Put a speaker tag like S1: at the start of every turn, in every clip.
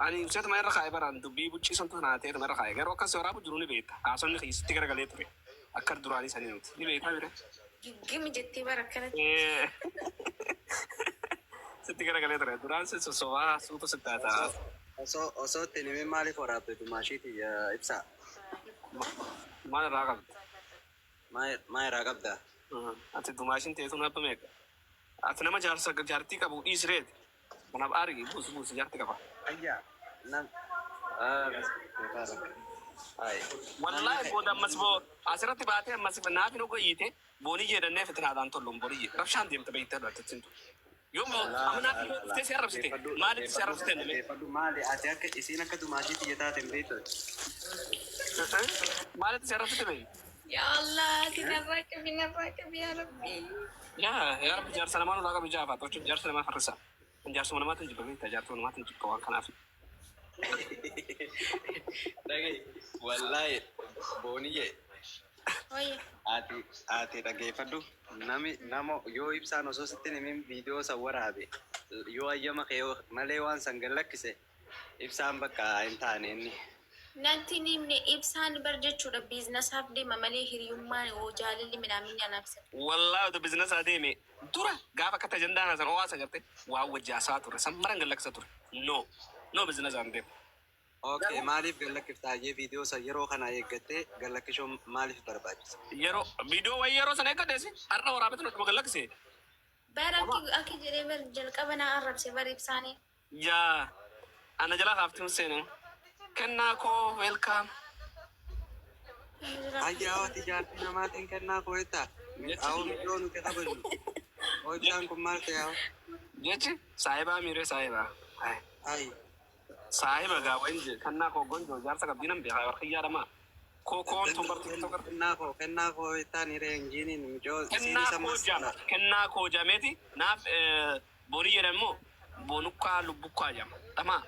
S1: Ani ibseetuma irra kaa'e baraan dubbii buccii santu naa ta'eetuma irra kaa'e. Garuu akkan si waraabu jiru ni beekta. Haasofni kiyya sitti garagalee ture. Akka duraanii sanii miti. Ni beektaa mire?
S2: Giggimi jettee bara akkanatti.
S1: Eh. Sitti garagalee ture. Duraan si sossobaa suuta sitti haasa'a.
S3: Osoo itti hin himin maaliif waraabde dumaashiiti ibsaa?
S1: Maal irraa qabdi?
S3: Maa irraa qabda?
S1: Ati dumaashin teetu nabba meeqa? Ati nama jaarsa jaartii qabu dhiisi reeti. Kanaaf aari buusi buusi jaarti qaba.
S3: Ayya nam Ay.
S1: Wallahi booda ammas boo asirratti baatee ammas naaf hin ogoyyite boonii jedhannee fitinaadhaan tolluun boonii rabshaan deemta beektee dha tintu. Yoo moo amma naaf yoo dhuftee si arrabsite maaliif si arrabsite namni?
S3: Dhaggeeffadhu maali ati akka isiin akka dumaashii tiyya taate hin beektu.
S1: Maaliif si arrabsite beeyi?
S2: Yaa Allah, ati narraa qabi, narraa qabi yaa Rabbi.
S1: Yaa yaa Rabbi jaarsa namaa nurraa qabi jaafaa tocha jaarsa namaa farrisa. Jaarsuma namaatiin jibba beektaa jaarsuma namaatiin jibba waan kanaaf.
S3: Dhagahi wallahi booniyye
S2: Oye.
S3: ati dhaggeeffadhu nami nama yoo ibsaan osoo sitti hin himin viidiyoo san waraabe yoo hayyama kee malee waan san gad lakkise ibsaan bakka hin taane inni.
S2: Natti hin himne ibsaan bar jechuudha biiznasaaf deema malee hiriyummaan oo jaalalli midhaaminni anaaf isa.
S1: Wallahi otoo bizinesaa deeme dura gaafa akkatti ajandaan haasan ho'aa san garte waan wajji haasaa turre san maran gad lakkisa ture. No no bizinesaan deemu.
S3: Okay,
S1: Garuu
S3: maaliif gad lakkifta hayyee viidiyoo san yeroo kana eeggattee gad lakkisuun maaliif barbaachise?
S1: Yeroo viidiyoo wayii yeroo sana eeggadheesi har'a waraabetu dhuma gad lakkise.
S2: Bar akki akki jedhee bar jalqaba na arrabse bar ibsaanii.
S1: Yaa ana jalaa kaafti hin seene. Kennaa koo welcome.
S3: Hayya ati jaartii namaatiin kennaa koo jettaa? Awoo miidhoo nuti kabajnu. Oo ibsaan kun maal ta'e awoo?
S1: Jechi saahibaa miiree saahibaa. Ay.
S3: Ay.
S1: Saahiba gaa wayin je kennaa koo gonjoo jaarsa qabdii nan beekaa barkiyyaa dhamaa. Koo koon tun bar tiktoker.
S3: Kennaa koo jettaan hiree injiiniin micoo isiin
S1: Kennaa
S3: isa
S1: koo
S3: maas
S1: jama kennaa koo jameeti naaf boonii jedhan immoo boonukkaa lubbukkaa jama dhamaa.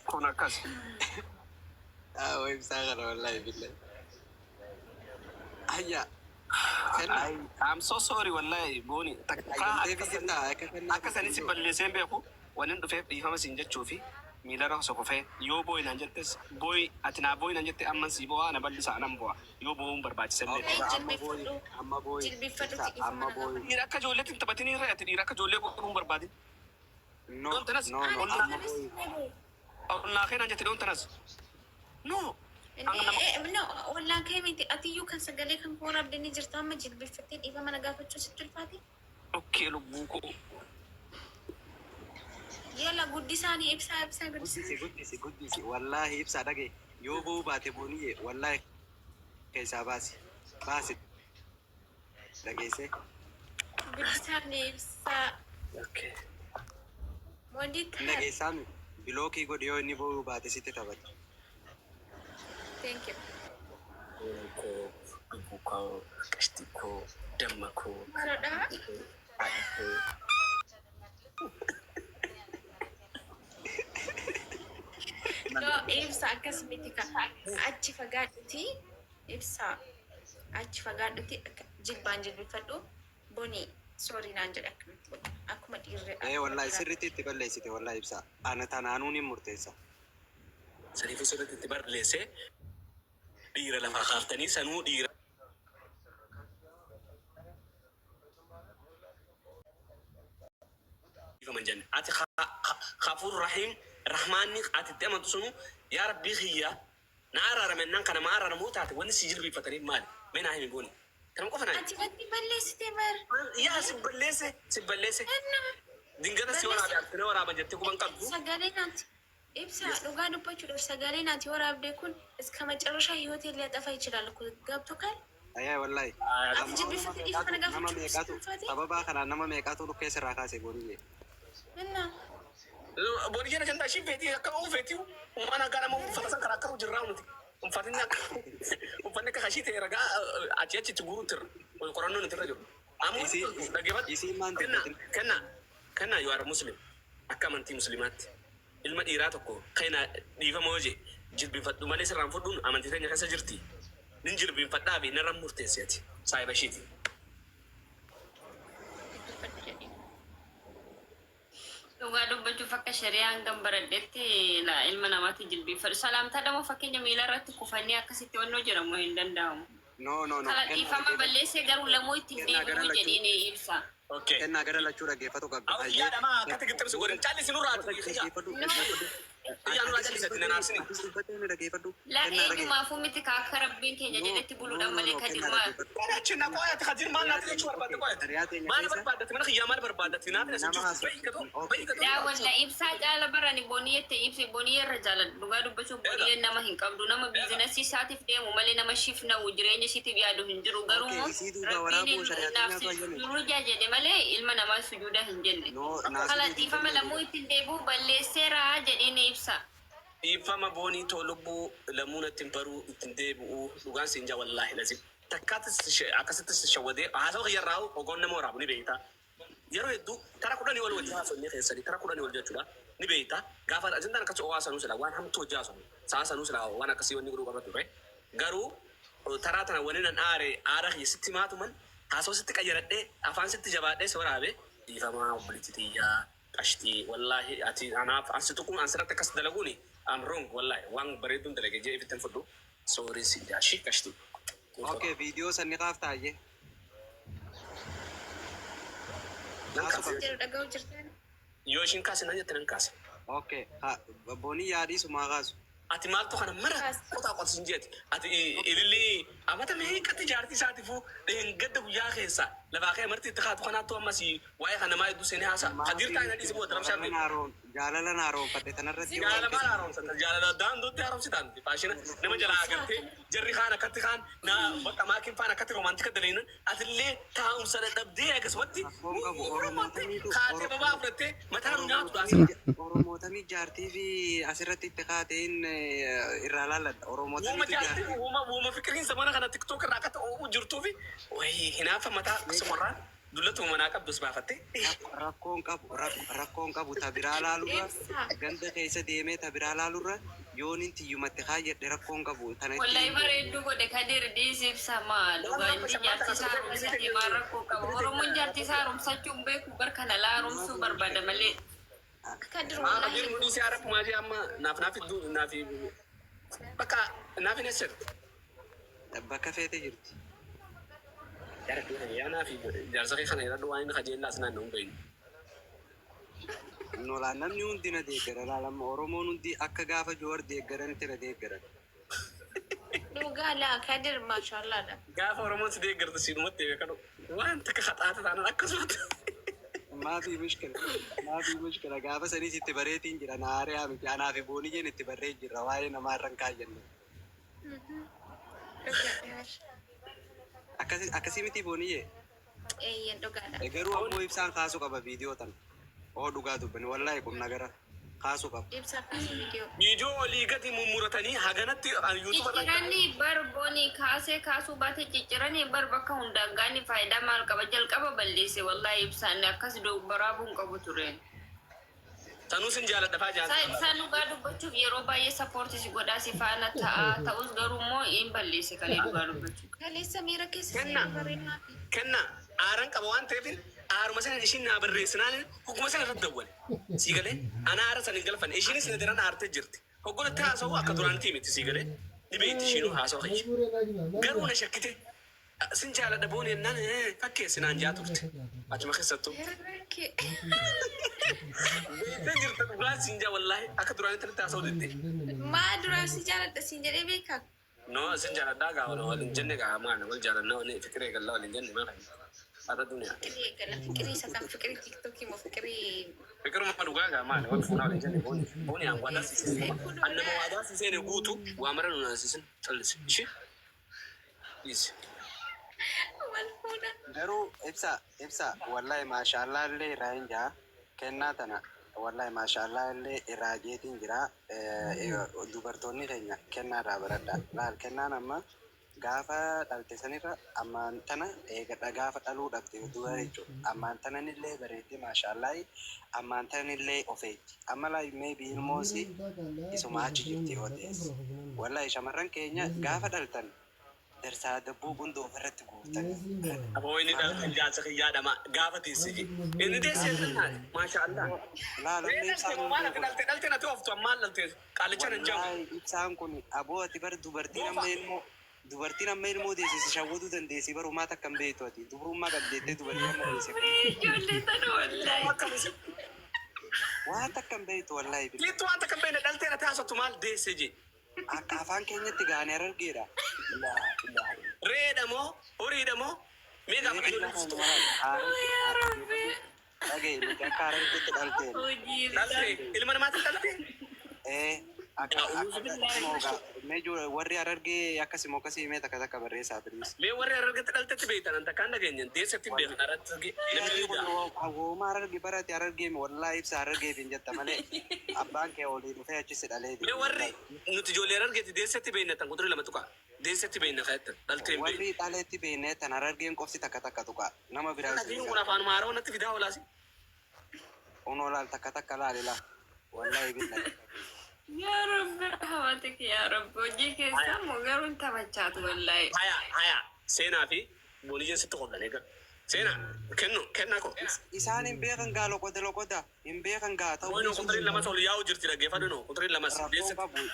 S1: Kun akkas.
S3: Awoo ibsaa kana wallahi billahi. Ayya. Kennaa.
S1: I am so sorry wallahi booni takkaa
S3: Hayyamtee
S1: akka
S3: fi jirtaa akka kennaa
S1: akka sanii si balleessee hin beeku wanin dhufeef dhiifama siin jechuu fi miilarra osoo kufee yoo boo'i naan jettes boo'i ati naa boo'i naan jette amman sii boo'aa na bal'isaa nan boo'a yoo boo'uun barbaachise illee.
S2: Hey,
S3: Amma boo'i
S2: jilbiffadhu.
S3: amma boo'i
S2: Jilbiffadhuti
S3: ibsa
S2: dhiifama
S3: amma
S2: na
S3: boo'i.
S2: gaafadhu.
S1: Dhiira akka ijoolleetti hin taphatin irra ati dhiira akka ijoollee godhuu hin barbaadin.
S3: No
S1: Don't tanas
S3: no no
S2: Ani
S1: ol naa
S3: amma boo'i.
S2: sirreessi malee.
S1: ol naa kee naan jette don't tanas. No hanga nama
S2: No, wallaan kee miti. Atiyyuu kan sagalee kan koo waraabde ni jirta amma jilbifattee dhiifama na gaafachuu sitti ulfaate.
S1: Dhokkee lubbuu koo.
S2: Yala guddisaanii ibsaa ibsaa guddisaa.
S3: Guddisi guddisi guddisi wallaahi ibsaa dhaga'i yoo boo'uu baate booniyye wallaahi keessaa baasi baasi dhageessee.
S2: Guddisaanii ibsaa.
S1: Okay.
S3: Hin
S2: Monitor.
S3: dhageessaa mi bilookii godhi yoo inni boo'uu baate sitti taphata.
S2: Thank you.
S1: Boonii koo, lubbuu koo, qashtii koo, damma koo,
S2: Maalodha?
S1: haadha koo.
S2: No, ibsa akkas miti ka. Achi fagaadhuti ibsa. Achi fagaadhuti akka jilbaan jilbifadhu. Boni sorry naan jedhe akkamitti bakka akkuma dhiirri
S3: Ee
S2: akkuma
S3: wallaahi
S2: dhiiraa.
S3: sirriitti itti balleessite wallaahi ibsaa. Ana tanaanuu nin murteessa.
S1: Saniifuu sirriitti itti barleesse dhiira lafaa kaaftanii sanuu dhiira. Dhiifama hin jenne. Ati Ghafuur Rahiim Rahmaanni ati itti amantu sunu yaa Rabbii kiyya na araarami ennaan ka nama araaramu yoo taate wanni si jilbiiffataniif maali? Mee naa himi booni. Kanuma qofa naa himi.
S2: Ati wanti balleessite bar.
S1: Yaa si balleesse si balleesse.
S2: Enna
S1: Dingata si waraabe
S2: balleesse
S1: ati na waraaban jettee quban qabdu.
S2: sagalee naati ibsa dhugaa dubbachuudhaaf sagalee naati waraabde kun iska macarrasha ህይወቴን ሊያጠፋ ይችላል እኮ ገብቶካል።
S3: Ayaa wallahi.
S2: Ati
S3: Amma nama
S2: jilbifatte dhiifama
S3: meeqaatu
S2: na
S3: nama
S2: gaafachuu
S3: meeqaatu
S2: ulfaate
S3: sababaa kanaan nama meeqaatu dhukkee sirraa kaase booniyyee.
S2: እና
S1: Booniyyee na jantaa ishiin feetii akka o'u feetii uumaan haggaa nama uffata san karaa akka jirraa nuti. Uffatni akka uffanni akka kashii ta'e ragaa achi achitti guuruutti irra qorannoo nuti irra jiru. Ammoo
S3: Isiin
S1: dhaggeeffadhu.
S3: isiin maan
S1: Kenna
S3: dubbatin.
S1: kenna kenna you are Muslim akka amantii musliimaatti ilma dhiiraa tokko kenna dhiifama hojii jilbifadhu malee sirraan fudhuun amantii teenya keessa jirti. Nin jilbiinfadhaa fi narra murteesseeti. Saahiba ishiiti.
S2: Jilbiinfadhu jedhiin.
S4: Dhugaa dubbachuuf akka shari'aan gan baradhetti ilma namaatti jilbiinfadhu. Salaamtaa dhamoo fakkeenya miila irratti kufanii akkasitti wannoo jedhamu hin danda'amu.
S3: No, no, no.
S4: Kala
S3: Kennaa
S4: dhiifama
S3: dhaggeeffatu.
S4: Balleessee garuu lamuu ittiin
S3: Kennaa gara
S4: deebi'uu
S3: lachuu.
S4: jedhiin ibsa.
S1: Okay.
S3: Kennaa gara lachuu dhaggeeffatu qabda.
S1: Awwa kiyyaadha maa akkatti qixxibsi godhin caalli nurraa ati kiyya.
S3: Dhaggeeffadhu.
S2: No.
S3: Dhaggeeffadhu.
S1: Kiyyaa nurraa callisi ati nan aarsini.
S3: Atis dubbattee ni dhaggeeffadhu.
S4: La
S3: Kennaa dhaggeeffadhu.
S4: eenyumaafuu miti ka akka rabbiin keenya
S3: No,
S4: jedhetti
S3: no,
S4: buluudhaan
S3: no,
S4: malee
S3: no.
S4: ka
S3: Kennaa
S4: jirmaa.
S3: dhaggeeffadhu.
S1: Qola achi na qoyati khajir maal naati jechuu barbaadde
S3: Okay.
S1: qoyati.
S3: Shari'aa teenya
S1: Maal
S3: keessa
S1: barbaadatti mana kiyyaa maal barbaadatti naaf na
S3: nama
S1: jirtu
S3: haasa'u.
S1: bayi gatoo
S3: Okay.
S1: bayi gatoo.
S4: Daa walla ibsaa caala barani booniyyette ibsi booniyyee irra jaaladha. Dhugaa dubbachuuf
S1: Eega.
S4: booniyyeen nama hin qabdu. Nama
S1: Eega.
S4: business isaatiif deemu malee nama shiif na'u jireenya ishiitiif yaadu hin jiru. Garuu
S3: Okay.
S4: immoo
S3: Isii duuba
S4: rabbiin
S3: waraabuu shari'aa
S4: naaf
S3: teenyaatu hayyame.
S4: sujuuda jedhe malee ilma namaa sujuuda hin jenne.
S3: No, naa
S4: Kala
S3: sujuudi
S4: dhiifama
S3: jenne.
S4: lamuu ittiin deebi'u balleesseera jedhiin ibsa.
S1: Dhiifama boonii too lubbuu lamuu natti hin baruu ittiin deebi'uu dhugaan siin jaa wallaahi lazim. Takkaattis akkasittis shawwadee haasawa kiyyarraa ogoon nama waraabu ni beekta. Yeroo hedduu tara 10 ol wajjin haasofnee keessanii tara 10 ol jechuudha ni beekta. Gaafa ajandaan akkasii ho'aa sanuu sila waan hamtuu hojii haasofne sa'a sanuu sila waan akkasii wanni godhuu qabna ture. Garuu taraa tana wani nan aare aara kiyya sitti maatuman haasawa sitti qayyaradhee afaan sitti jabaadhee si waraabe dhiifamaa obboleettii tiyyaa qashtii wallaahi ati anaaf an si tuquun an sirratti akkas dalaguuni I'm wrong wallaahi waan bareedduun dalage jee ifittin fudhu sorry sin jaa shi qashtii.
S3: Okay, viidiyoo san ni kaaftaa ayyee.
S1: Nan
S3: Kaasuu
S1: kaase.
S3: qabda.
S2: Jedhu dhaga'u jirtan.
S1: Yoo ishiin kaase nan jette nan kaase.
S3: Okay. Ha, boonii yaadii sumaa kaasu.
S1: Ati maaltu kana mara
S2: Kaase.
S1: qotaa qota sin jeeti. Ati ilillii amata meeqatti jaartii isaatiifuu dheengadda guyyaa keessa lafaa ka'ee marti itti kaatu kanaattu ammas waa'ee kan namaa hedduu seenee haasa'a. Kadiir
S3: Maafi
S1: taa'ee na dhiisi booda rabshaa
S3: jaalala
S1: beeku.
S3: naaroon jaalala naaroonfadhe tanarratti yoo
S1: Jaalala
S3: wal
S1: maal
S3: keessa
S1: haaromsata? Jaalala daandootti haaromsitaan faashina nama jalaa
S2: Ibsaa
S1: agartee
S2: akkamitti
S1: jarri kaan akkatti kaan na bakka maakiin faan akkatti romantic daleenan atillee taa'umsa dadhabdee akkasumatti
S3: Rakkoon qabu
S1: romantic
S3: Oromootamiitu
S1: kaatee babaa fudhattee mataa nu nyaatu dhaasira.
S3: Oromootamii jaartii fi asirratti itti kaateen irraa laalladha.
S1: Uuma
S3: Oromootamiitu
S1: jaartii
S3: jaartii
S1: uuma uuma fikiriin zamana kana TikTok irraa akka ta'u jirtuu fi wayii hinaafa mataa akkasumarraan dullatuma manaa qabdus baafattee.
S3: Rakkoon qabu rakkoon qabu ta biraa laalurra
S2: Ibsaa.
S3: Ganda keessa deemee ta biraa laalurra yoonin tiyyumatti kaayyadhe rakkoon qabu tana itti
S4: Wallahi
S3: hin beeku.
S4: Bareedduu godhe Kadir dhiisi ibsa maal dhugaa inni jaartii isaa haaromsatee maal rakkoo qaba. Oromoon jaartii isaa haaromsachuu hin beeku bar kana laa haaromsuu barbaada malee.
S2: Kadir
S1: Maa
S2: wallahi
S1: Kadir nu dhiisee arab maajii amma naaf naaf iddoo naaf bakka naaf hin essatu.
S3: Bakka feete jirti.
S1: Yaa naaf jaarsa kee kana jedhadhu waan inni kajeellaas naannoo hin beeknu.
S3: Nolaa namni hundi na deeggara laalama Oromoon hundi akka gaafa Joowar deeggaranitti na deeggaran.
S2: Dhugaa laa Kadir maashaallaadha.
S1: Gaafa Oromoon si deeggartu siinumatti beekadhu waan takka haxaata taanaan akkasumatti.
S3: Maafi mushkila maafi mushkila gaafa saniis itti bareetiin jira na aariyaa miti anaa fi booniyyeen itti barree jirra waa'ee namaa irra hin kaayyanne.
S2: Dhugaadha.
S3: Akkasi akkasii miti booniyyee.
S2: Eeyyan dhugaadha.
S3: Garuu ammoo ibsaan kaasuu qaba viidiyoo tana. Oo dhugaa dubbanni wallaahi qubna gara kaasuu qaba.
S2: Ibsaa kaasa viidiyoo.
S1: Viidiyoo olii gadi mummuratanii haganatti YouTube irra.
S4: Cicciranii bar boonii kaasee kaasuu baate cicciranii bar bakka hundaan gaani faayidaa maal qaba jalqaba balleesse wallahi ibsaan akkas baraabuun qabu ture.
S1: Sanuu sin jaaladha faa
S4: Isaa
S1: jaalladha.
S4: ibsaan dhugaa dubbachuuf yeroo baay'ee support si godhaa si faana ta'a ta'us garuu immoo hin balleesse kalee dhugaa dubbachuuf.
S2: Kaleessa miira keessa
S1: Kenna.
S2: seenuu bareedaa fi.
S1: Kenna aaran qaba waan ta'eef aaruma sana ishiin naa barreessinaan hogguma sana irratti dawwale. Sii galee ana aara sana hin galfanne ishiinis na daran aartee jirti. Hoggonatti haasa'u akka duraanitii miti sii galee ni beekti ishiinuu haasa'u kiyya. Garuu na shakkite sin jaaladha booni jennaan fakkeessi naan jaa turte. Achuma keessattuu.
S2: Herrekke.
S1: Beektee jirta dhugaa siin jaa wallaahi akka duraanitti natti haasa'u didde.
S2: Maa duraan si jaaladha siin jedhee beekaa?
S1: No sin jaaladhaa gaa wal hin jenne gaa maal wal jaalannaa wal fikiree gallaa wal hin jenne maal har'a duniyaa.
S2: Fikirii eegala. Fikirii isa kan fikirii TikTokii moo fikirii
S1: Fikiruma dhugaa gaa maal wal fuunaa wal hin jenne booni booni aan waadaa si seene an nama waadaa si seene guutu waa mara nu naasisin callisi ishee dhiisi.
S2: Wal fuuna.
S3: Garuu ibsa ibsa wallahi maashaallah illee irraa hin jaa kennaa tana wallahi maashaallah illee irraa jeetiin jira. Dubartoonni keenya kennaa irraa baradha laal kennaan amma gaafa dhalte sanirra ammaan tana eegadha gaafa dhaluu dhabde dura jechuudha ammaan tananillee bareeddee maashaallah ammaan tananillee ofeetti amma laa maybe ilmoonsi isuma achi jirti yoo ta'es wallahi shamarran keenya gaafa dhaltan Darsaa dabboo gundoo ofirratti guurtanii.
S1: Aboo inni dhaltan jaarsa kiyyaa dhama gaafa teesse je. Inni deesse taate maasha Allah.
S3: Laal
S1: Mee
S3: amma
S1: dhalte
S3: ibsaan
S1: moo
S3: kun
S1: maal ati
S3: beeku.
S1: dhalte dhalte natti ooftu ammaan dhalte qaallicha nan jaamu.
S3: Wallaahi ibsaan kun aboo ati bar dubartiin
S1: Goofa.
S3: amma ilmoo dubartiin amma ilmoo deesse si shawwaduu dandeessi bar homaa takka hin beektu ati dubrummaa qabdeettee dubartii amma deesse kun.
S4: Ijoollee tana wallaahi.
S1: Akkam isin.
S3: Waan takka hin beektu wallaahi billah.
S1: Siittu waan takka hin beekne dhaltee natti haasoftu maal deesse je.
S3: Akka afaan keenyatti gaane Harargeedha.
S1: Re'eedha moo horiidha moo mee gaafa
S3: Reetiin
S1: ijoolleen
S3: afaan
S1: sitti
S3: maal
S4: Yaa Rabbi.
S3: dhagaye nuti akka Harargeetti dhalteen.
S4: Hojii
S1: dhalte ilma namaatiin dhalte.
S3: Ee akka akka moogaa mee warri Harargee akkasii akkasii mee takka takka barreessaa please.
S1: Mee warri Harargeetti dhaltetti beektan an takkaan dhageenye deessetti hin beekan Harargee namni
S3: Ati kun
S1: ni
S3: hawwooma Hararge barate Harargee wallaahi ibsa Harargeef hin jetta malee abbaan kee olii dhufee achi si dhalee
S1: Mee warri nuti ijoollee Harargeetti deessetti beekna tan quxurii lama tuqa deessetti beekna kaa'ettan dhaltee hin beekne.
S3: Warri dhaleetti beekne tan Harargeen qofti takka takka tuqa nama biraa
S1: Dhagiin kun afaanuma haarawaa natti fidaa olaasi.
S3: Unoo laal takka takka laali laa wallaahi billahi.
S4: Yaa Rabbi rahmatik yaa Rabbi hojii keessaa immoo garuu hin taphachaatu wallaahi.
S1: Haya haya seenaa fi booniyyeen sitti qoblan eega. Seenaa kennu kennaa koo.
S3: Isaan hin beekan gaa loqoda loqoda hin beekan gaa ta'uu
S1: Mooyinoo
S3: dhiisuu
S1: quturiin lamas ol yaa'u jirti dhaggeeffadhu noo quturiin lamas
S3: rakkoon
S1: deessetti
S3: qabu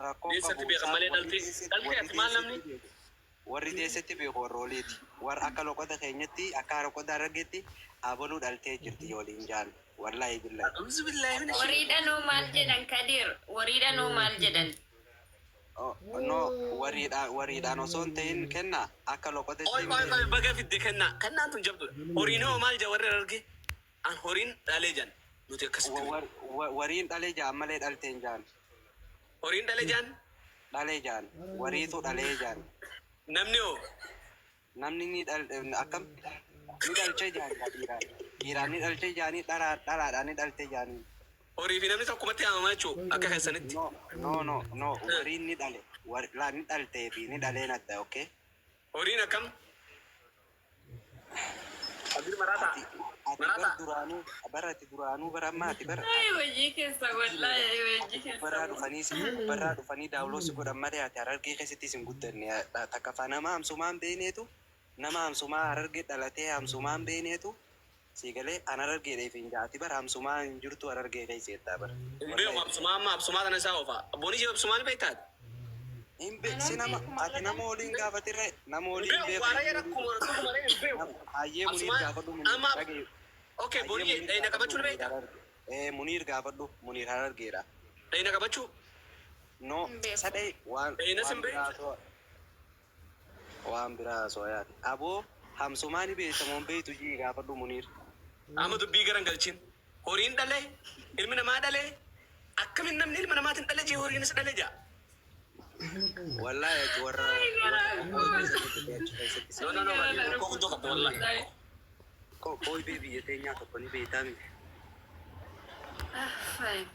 S3: rakkoon
S1: deessetti
S3: qabu
S1: beekan
S3: isaan
S1: malee
S3: warri
S1: dhaltee
S3: deessetti
S1: dhaltee
S3: warri
S1: ati maal namni
S3: deessetti beeku warri deessetti beeku warra oliiti warra akka loqoda keenyatti akka loqoda Harargeetti abaluu dhaltee jirti waliin jaan wallaahi billahi.
S1: A'uuzu billaahi mina
S4: Wariidhanoo maal jedhan Kadir? Wariidhanoo maal jedhan?
S3: Oh, no wariidhaan wariidhaan osoo hin ta'in kenna akka loqodatti
S1: Qoy
S3: hin
S1: qoy qoy
S3: beeku.
S1: Baga fidde kennaa kennaan tun jabduudha. Horiin hoo maal jaa warri Harargee? An horiin dhalee jan nuti akkasitti beekna.
S3: Wariin dhalee jaan malee dhalteen jaan.
S1: Horiin dhalee jaan
S3: Dhalee jaan wariitu dhalee jaan.
S1: Namni hoo?
S3: Namni ni dhal akkam ni dhalchee jaan dhiiraan dhiiraan ni dhalchee jaanii dhalaa dhalaadhaan ni dhaltee jaanii.
S1: Horii fi namni tokkumatti yaamama jechuu akka keessanitti.
S3: No no no no wariin ni dhale laa ni dhaltee fi ni dhaleen adda okay.
S1: Horiin akkam? Abir maraataa.
S3: Ati ati bar
S1: Maraataa.
S3: duraanuu bar ati duraanuu bar amma ati bar
S4: Ay hojii keessa wallaahi hojii keessa.
S3: gubbarraa dhufanii si gubbarraa dhufanii daawuloo si godhan malee ati Harargee keessatti isin guddanne takka faa nama hamsumaan beeyneetu nama hamsumaa Harargee dhalatee hamsumaan beeyneetu sii galee an Harargeedha hin jaa ati bar hamsumaa hin jirtu Harargee keessa jettaa bar.
S1: Hin beeku absumaa amma absumaa kana isaa oofa. Boonii jee absumaa ni beektaa?
S3: Hin be si nama ati nama waliin gaafatirre nama
S1: Hin
S3: waliin
S1: beeku
S3: beeku.
S1: waan ayya rakkuma rakkuma malee hin beeku.
S3: Hayyee Muniir
S1: Absumaa
S3: gaafadhu Muniir
S1: amma
S3: dhagaye.
S1: okay
S3: Hayyee
S1: boonii
S3: Muniir
S1: dhayina
S3: gaafadhu
S1: qabachuu ni
S3: Muniir
S1: beektaa?
S3: Harargee. Ee Muniir gaafadhu Muniir Harargeedha.
S1: Dhayina qabachuu?
S3: No
S2: Hin beeku.
S3: sadee waan
S1: Dhayina
S3: waan
S1: sin
S3: biraa
S1: beektu?
S3: osoo waan biraa osoo yaade. Aboo hamsumaa ni beekta moo hin beektu jii gaafadhu Muniir.
S1: Amma dubbii garan galchin. Horiin dhalee, ilmi namaa dhalee, akkamin namni ilma namaatiin dhale jee horiinis dhale jaa.
S3: Wallaahi ati warra
S4: Ay
S3: warra
S4: garaa
S3: qoqqooy keessatti dhufee achi keessatti si
S1: No no no rakkoo guddoo qabda wallaahi.
S3: Qoqqooy bee biyya teenyaa tokko ni beektaa miti.
S4: Ah, fine.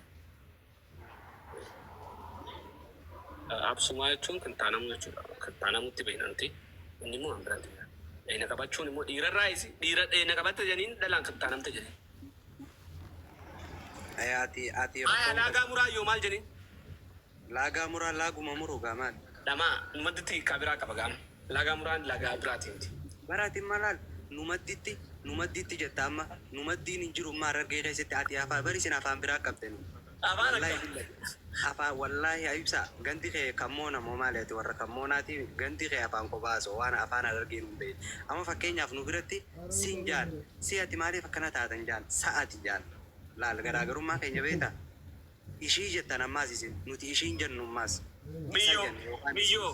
S1: Absumaa jechuun kintaanamuu jechuudha. Kintaanamuutti beekna nuti. Inni immoo waan biraatti beekna. Dhayina qabachuun immoo dhiirarraa isi dhiira dhayina qabatte jedhaniin dhalaan kintaanamte jedhaniin.
S3: Ee ati ati
S1: Aya
S3: rakkoon
S1: laagaa
S3: qabdu.
S1: muraa yoo maal jedhaniin?
S3: Laagaa muraa laaguma muru gaa maali?
S1: Dhamaa numadditti hiikkaa biraa qaba gaama. Laagaa muraan laagaa biraati miti.
S3: Bara ati malaal nu madditti nu madditti jetta amma nu maddiin hin jiru amma Harargee keessatti ati afaan bari isin afaan biraa qabdani.
S1: Afaan
S3: Wallaahi
S1: akkam?
S3: billahi afaan wallaahi ibsa gandi kee kammoona moo maali ati warra kammoonaati gandi kee afaan kophaa waan afaan Harargee nu hin beekne. Amma fakkeenyaaf nu biratti sin jaan si ati maaliif akkana taatan jaan sa'ati jaan laal garaagarummaa keenya beektaa? Ishii jettan ammaas isin nuti ishiin jennu ammaas isa
S1: Miyyoo
S3: jenna yookaan isin.
S1: miyyoo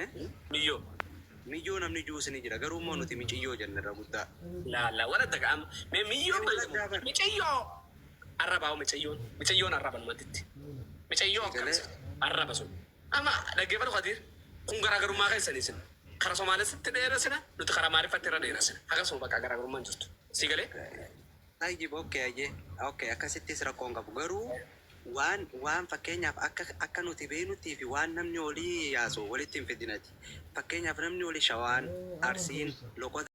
S3: Eh?
S1: miyyoo.
S3: Miyyoo namni juus ni jira garuu immoo nuti miciyyoo jenna irra guddaa.
S1: Laala wala daga amma mee miyyoo
S3: Mee wal addaa bara.
S1: micayyoo arrabaa micayyoon micayyoon arraba numatitti micayyoo akkamis arraba sun amma dhaggeeffatu Kadiir kun garaagarummaa keessanii isin kara Somaaleesitti dheeressina nuti karaa Maariffatti irra dheeressina akkasuma bakka garaagarummaan jirtu si galee.
S3: Tayyib okay ayyee okay akkasittis rakkoo hin qabu garuu waan waan fakkeenyaaf akka akka nuti beeknuttii fi waan namni olii yaasu walitti hin fidinati. Fakkeenyaaf namni olii Shawaan, Arsiin, Loqoda.